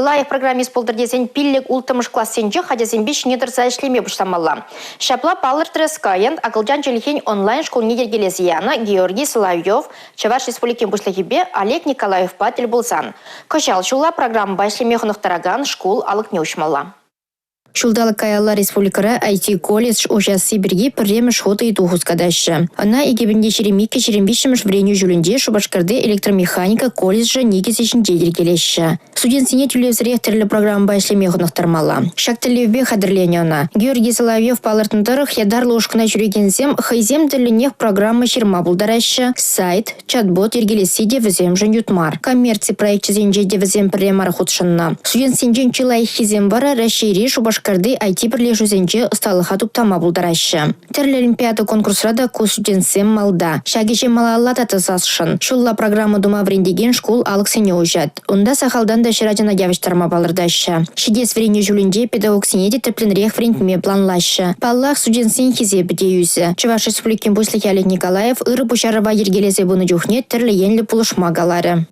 Лайӑх программист пултӑр тесен 5-6-мӗш классенчех ачасемпе ҫине тӑрса ӗҫлеме пуҫламалла. Ҫапла палӑртрӗ Skyeng акӑлчан чӗлхин онлайн-шкулне йӗркелесе янӑ Георгий Соловьев Чӑваш Республикин Пуҫлӑхӗпе Олег Николаевпа тӗл пулсан. Кӑҫал ҫулла программӑпа ӗҫлеме хӑнӑхтаракан шкул алӑкне уҫмалла. Ҫулталӑк каялла республикӑра IT-колледж уҫасси пирки пӗрремӗш хут ыйту хускатаҫҫӗ. Ӑна 2022-2023 вӗренӳ ҫулӗнче Шупашкарти электромеханика колледжӗ никӗсӗ ҫинче йӗркелеҫҫӗ. Студентсене тӳлевсӗрех тӗрлӗ программӑпа ӗҫлеме хӑнӑхтармалла. Ҫак тӗллевпе хатӗрленӗ ӑна. Георгий Соловьев палӑртнӑ тӑрӑх, ятарлӑ ушкӑна ҫӳрекенсем хӑйсем тӗллӗнех программа ҫырма пултараҫҫӗ, сайт, чат-бот йӗркелесси те вӗсемшӗн ют мар. Коммерци проекчӗсенче те вӗсем пӗрре мар хутшӑннӑ. Студентсенчен чи лайӑххисем вара Раҫҫейри, Шупашкарти IT-пӗрлешӳсенче ӑсталӑха туптама пултараҫҫӗ. Тӗрлӗ олимпиада конкурсра та ку студентсем малта. Ҫак ӗҫе малалла та тӑсасшӑн. Ҫулла программа тума вӗрентекен шкул алӑксене уҫать. Унта сахалтан та хӗрачана явӑҫтарма палӑртаҫҫӗ. Ҫитес вӗренӳ ҫулӗнче педагогсене те тӗплӗнрех вӗрентме планлаҫҫӗ. Паллах, студентсен хисепӗ те ӳсӗ. Чӑваш Республикин Пуҫлӑхӗ Олег Николаев ырӑ пуҫарӑва йӗркелесе пынӑ чухне тӗрлӗ енлӗ пулӑшма каларӗ.